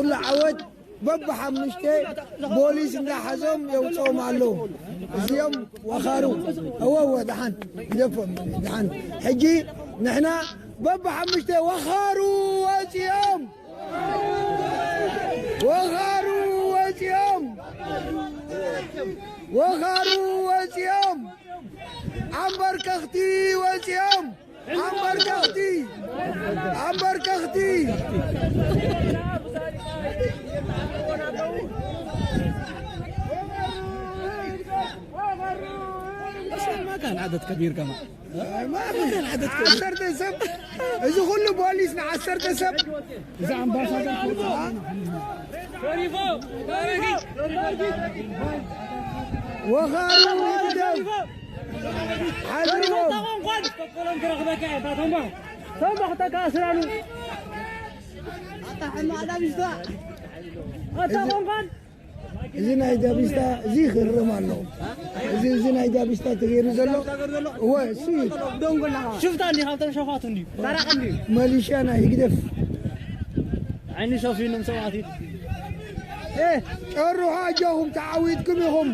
ኩሉ ዓወት በብሓሙሽተ ፖሊስ እንዳሓዞም የውፅኦም ኣለዉ። እዚኦም ወኻሩ። እወ፣ እወ፣ ደሓን ግደፎም፣ ደሓን። ሕጂ ንሕና በብሓሙሽተ ወኻሩ ወፂኦም፣ ወኻሩ ወፂኦም፣ ወኻሩ ወፂኦም፣ ኣምበርከኽቲ ወፂኦም። ኣምበርከኽቲ! ኣምበርከኽቲ! ما كان عدد كبير كمان. ما كان عدد كبير. ዓሰርተ ሰብ፣ እዚ ኩሉ ፖሊስ ንዓሰርተ ሰብ። እዚ ኣምባሳደር ወኻሩ ወደብ ሓድርዎም። እዚ ናይ ዳቢስታ እዚ ክርም ኣሎ። እዚ፣ እዚ ናይ ዳቢስታ ተገይሩ ዘሎ እወ፣ እሱ እዩ። ሽፍታ እንዲ ካብቶም ሸፋቱ እንዲ ሰራቂ እንዲ መሊሻ ናይ ህግደፍ ዓይኒ ሸፊኖም ሰባት እዩ። እ፣ ጨርሑ ኣጆኹም፣ ተዓዊትኩም ኢኹም።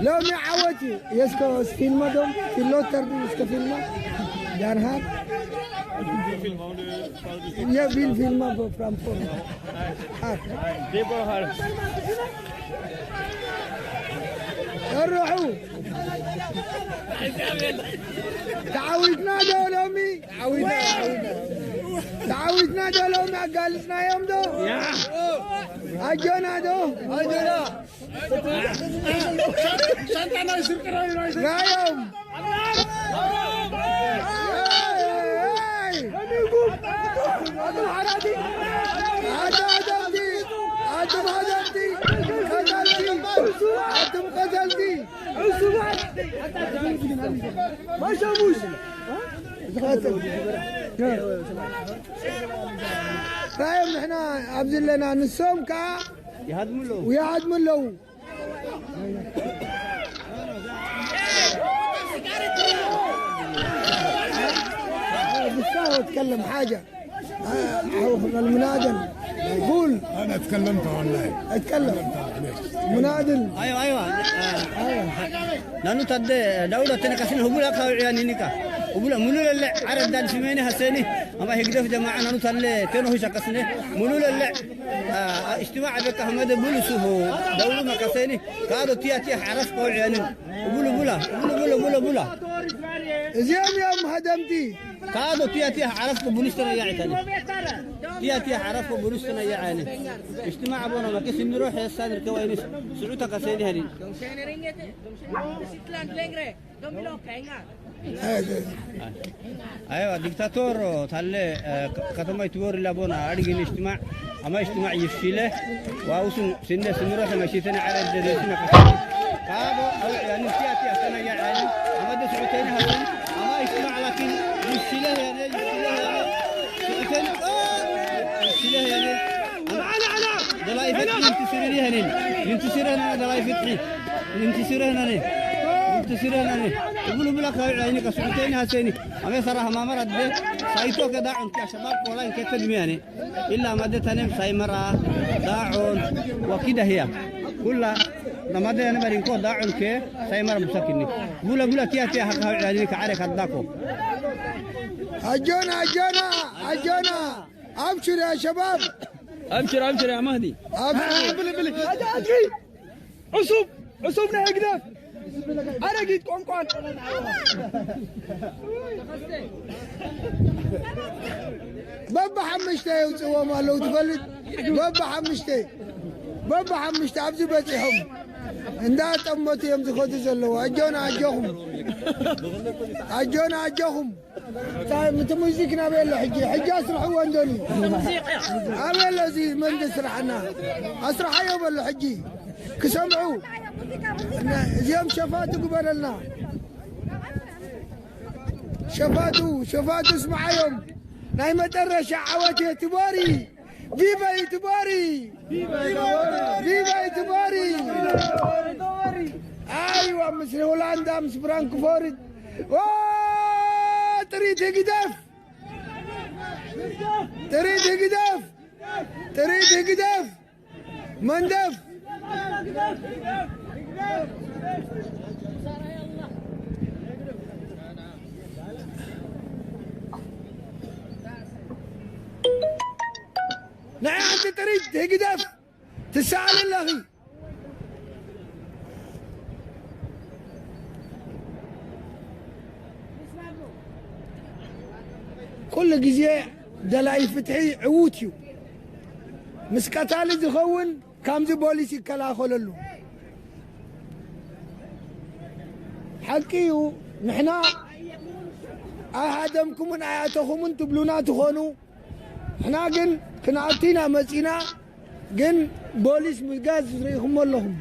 ሎሚ ዓወት እዩ። የስከ ፊልማ ዶም ፊሎተር ዱ እስከ ፊልማ ዳርሃር የቢል ፊልማ በፍራንኮር ሃር ጨርሑ። ተዓዊትና ዶ ሎሚ? ተዓዊትና፣ ተዓዊትና። ተዓዊትና ዶ ሎሚ? ኣጋልጽናዮም ዶ? ኣጆና ዶ? ኣጆና። ሻንጣ ናይ ስርቂ ናይ፣ ናይ ስርቂ። ናዮም። ኣቶ ሃደምቲ፣ ኣቶ ሃደምቲ፣ ቀተልቲ፣ ኣቱም ቀተልቲ። ማሻሙሽ። ናዮም ንሕና ኣብዚ ኣለና፣ ንሶም ከኣ ይሃድሙ ኣለዉ። ይሃድሙ ኣለዉ። بس هو اتكلم حاجة. آه، هو المنادل يقول. أنا اتكلمت والله. اتكلم. منادل. أيوة، أيوة. آه. أيوة. Nanu tadde Dauda tene kasine hubula kawi ya ninika. Hubula mulule le arad dan simeni haseni. Ama higdef jamaa nanu talle teno hisha kasine. Mulule le. Ah, ijtimaa beka hamade bulu suhu. Daulu makaseni. Kado tiya tiya haraf kawi ya nin. Hubula bula. Hubula bula bula bula. እዚኦም እዮም ሃደምቲ። Kado tiya tiya haraf ko bulus tana ya itani. Tiya tiya haraf ko bulus tana ya ani. Ijtimaa abona makasini roh ya sadir kawa ini. Suuta kaseni hanin. Aywa, diktator talle, eh, k-, katama itwori la bona, adigi ni ijtimaa, ama ijtimaa yifshile, wa usun sinde sindura sama shitene arad de desima kasa. Kado, aw, yani, tiya, tiya, sana ya, yani, ama de suutene hasan, ama ijtimaa lakin yifshile, yani, yifshile, yani, suutene, oh, yifshile, yani, ala, ala, ala, dalai fitri, yintisiri, yani, yintisiri, yani, dalai fitri. Inti sirena ne. Inti sirena ne. Bulu bula ka ini ka suteni haseni. Ame sara hamamara de. Saito ke da on ka shabab kola in ke tadmi yani. Illa made tanem saimara da on wa kida hiya. Kulla na made yani barin ko da on ke saimara musakini. Bula bula tiya tiya haka yani ka are kadako. Ajona, ajona, ajona. Abshir ya shabab. Abshir, abshir ya Mahdi. Abshir. Bili, bili. Aja, aja. ዕሱብ፣ ዕሱብ ናይ ህግደፍ ኣረጊት ቆንቋን። በብሓሙሽተ የውፅዎም ኣለዉ ትፈልጥ? በብሓሙሽተ፣ በብሓሙሽተ ኣብዚ በፂሖም እንዳጠመቱ እዮም ዝኸዱ ዘለዉ። ኣጆና ኣጆኹም፣ ኣጆና ኣጆኹም። እንታይ፣ እቲ ሙዚክ ናበይ ኣሎ ሕጂ? ሕጂ ኣስርሕዎ እንዶኒ። ኣበይ ኣሎ እዚ መንግስቲ ስራሕና? ኣስርሓዮ በሎ ሕጂ ክሰምዑ። እና እዚኦም ሸፋቱ ግበረልና። ሸፋቱ፣ ሸፋቱ ስምዓዮም። ናይ መጨረሻ ዓወት እየ። ትቦሪ! ቪቫ ኢትቦሪ! ቪቫ ኢትቦሪ! ኣይዋ፣ ምስ ሆላንዳ፣ ምስ ፍራንክፎርት። ኦ፣ ጥሪት ህግደፍ! ጥሪት ህግደፍ! ጥሪት ህግደፍ መንደፍ። ንዓይ ሓንቲ ጥሪት ህግደፍ ትሰኣሊ ኣለኺ። ኩሉ ግዜ ደላይ ፍትሒ ዕዉት እዩ። ምስ ቀታሊ ዝኸውን ከምዚ ቦሊስ ይከላኸለሉ። ሓቂ እዩ። ንሕና ኣይሃደምኩምን ኣይኣተኹምን ትብሉና ትኾኑ፣ ንሕና ግን ክንኣቱ ኢና መጺና። ግን ቦሊስ ምጋዝ ርኢኹሞ ኣለኹም።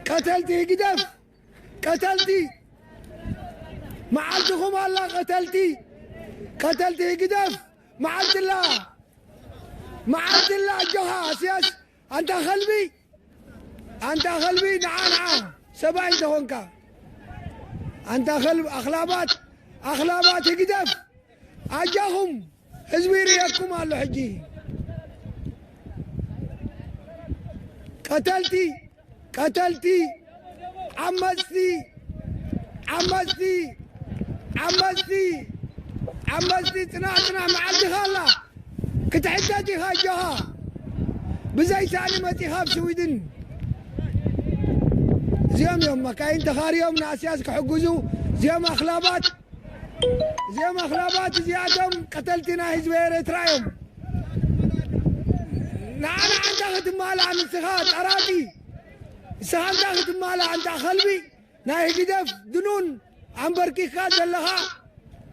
ቀተልቲ ህግደፍ፣ ቀተልቲ መዓልትኹም ኣላ። ቀተልቲ፣ ቀተልቲ ህግደፍ መዓልትላ፣ መዓልትላ። ኣጆኻ ኣስያስ፣ ኣንታ ከልቢ፣ ኣንታ ከልቢ፣ ንዓ፣ ንዓ፣ ሰብኣይ እንተኾንካ። ኣንታ ከልቢ፣ ኣኽላባት፣ ኣኽላባት ህግደፍ፣ ኣጃኹም፣ ህዝቢ ይርእየኩም ኣሎ ሕጂ። ቀተልቲ፣ ቀተልቲ፣ ዓመጽቲ፣ ዓመጽቲ፣ ዓመጽቲ፣ ዓመጽቲ፣ ጽናሕ፣ ጽናሕ፣ መዓልትኻ ኣላ። ክትሕተት ኢኻ፣ ኣጆኻ። ብዘይ ሳእኒ መጺኻ ኣብ ስዊድን። እዚኦም እዮም መካይን ተኻርዮም ንኣስያስ ክሕግዙ። እዚኦም ኣኽላባት፣ እዚኦም ኣኽላባት እዚኣቶም ቀተልቲ ናይ ህዝቢ ኤርትራ እዮም። ንዓና ኣንታ ክትማላእ ንስኻ ጠራጢ፣ ንስኻ ኣንታ ክትማላእ ኣንታ ከልቢ ናይ ህግደፍ ድኑን ኣንበርኪኽካ ዘለኻ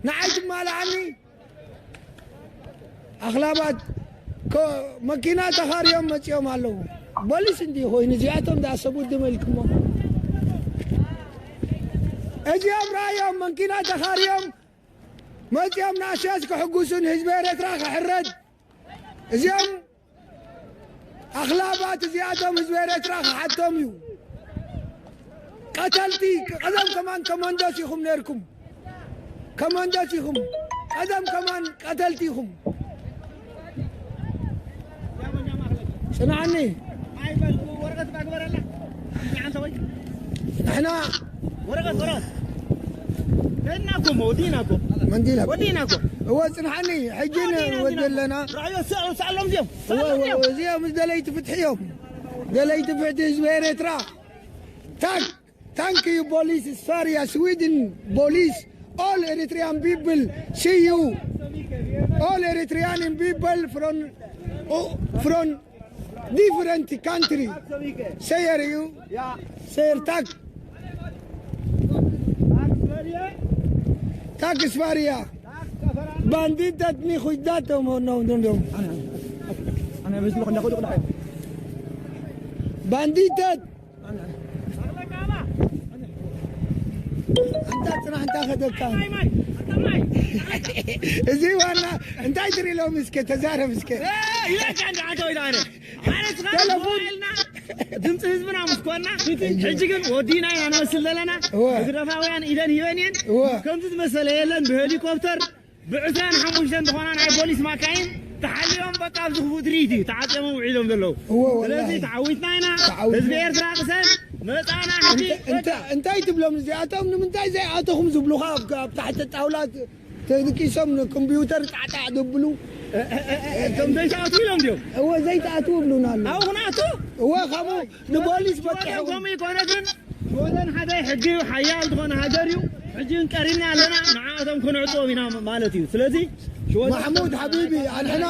ንዓይ ትማላኣኒ። ኣኽላባት ኮ-፣ መኪና ተኻርዮም መጺኦም ኣለዉ። ቦሊስ እንዲ ኮይኑ እዚኣቶም ደኣ ሰብ ውድም ኢልክሞ። እዚኦም ራእዮም መኪና ተኻርዮም መጺኦም ንኣስያስ ክሕጉሱን ህዝቢ ኤርትራ ክሕረድ። እዚኦም ኣኽላባት እዚኣቶም ህዝቢ ኤርትራ ክሓቶም እዩ። ቀተልቲ፣ ቀደም ከማን ኮማንዶስ ኢኹም ነርኩም። ኮማንዶስ ኢኹም። ቀደም ከማን ቀተልቲ ኢኹም። ጽንዓኒ። ንሕና ወረቀት፣ ወረቀት። ከድና እኮ፣ ወዲእና እኮ። መንዲል ኣብ ወዲእና እኮ። እወ፣ ጽንሓኒ፣ ሕጂ ወዲእና፣ ንወዲ ወዲእና። ኣለና። ራእዮ፣ ስዕ-፣ ስዕሎም እዚኦም። እወ፣ ስዕሎም እወ፣ እዚኦም። እዚኦም ምስ ደለይቲ ፍትሒ እዮም። ደለይቲ ፍትሒ ህዝቢ ኤርትራ። ታክ፣ ታንክ ዩ፣ ቦሊስ፣ ስፋርያ፣ ስዊድን፣ ቦሊስ፣ all Eritrean people, see you. All Eritrean people from, oh, from different country. Seyer you, seyer tak. Tak Sfaria. Banditet ni khujdatom no no no. Banditet. ኣንታ ጽናሕ፣ እንታይ ከደካ? እዚ ዋና እንታይ ትርኢ ሎሚ? እስከ ተዛረብ እስከ። እ፣ ይበቃ እንደ ኣቶ ኢላነ። ኣነ ስኻ ተለፉን። ኢልና ድምፂ ህዝብና ምስ ኮና፣ ሕጂ ግን ወዲና ኢና ንመስል ዘለና። እወ። ህግደፋውያን ኢደን ሂበን እየን። እወ። ከምዚ ዝመሰለ የለን። ብሄሊኮፕተር ብዕስራን ሓሙሽተን ዝኾና ናይ ፖሊስ ማካይን ተሓሊዮም በቃ ኣብዚ ክፉእ ትርኢት እዩ ተዓጢቖም ውዒሎም ዘለዉ። እወ፣ ወላሂ። ስለዚ ተዓዊትና ኢና። ተዓዊትና። ህዝቢ ኤርትራ ቅሰን መጻና ሕጂ እንተ-፣ እንተ-፣ በቃ። እንታይ ትብሎም እዚኣቶም? ንምንታይ ዘይኣተኹም ዝብሉኻ ኣብ፣ ኣብ ታሕቲ ጣውላ ተ-፣ ተደቂሶም ንኮምፒውተር ጣዕጣዕ ዘብሉ? እ-፣ እ-፣ እ-፣ እቶም ዘይተኣትዉ ኢሎም ድዮም? እወ፣ ዘይተኣትዉ ይብሉና ኣለዉ። ኣብኡ ክንኣቱ? እወ፣ ከምኡ ንፖሊስ በጽሑ። ከምኡ ይኮነ ግን ሽወደን ሓደ ሕጊ እዩ፣ ሓያል ዝኾነ ሃገር እዩ። ሕጂ ግን ቀሪብና ኣለና፣ ንዓኣቶም ክንዕጽዎም ኢና ማለት እዩ። ስለዚ ሽወደን ማሕሙድ ሓቢቢ፣ ኣንሕና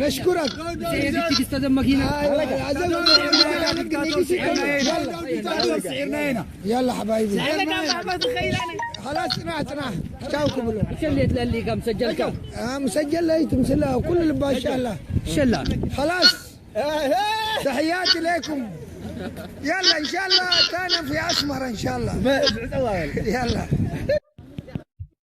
ነሽኩረክ። ትዕግስቲ ዘመኪና። ኣይዋ፣ ኣዘም ንግሲ ከም-፣ ስዒርና ኢና። ያላ ሓባይቢ። ሓላ ጽናሕ፣ ጽናሕ። ቻው ክብሎ። ሸሌት ለሊ ከም ሰጀልካ። አ፣ ምሰጀል ለይ ትምስላ፣ ኩሉ ልባ ኢንሻላ። ሸላ። خلاص. تحياتي لكم. يلا إن شاء الله تانا في أسمر إن شاء الله. يلا.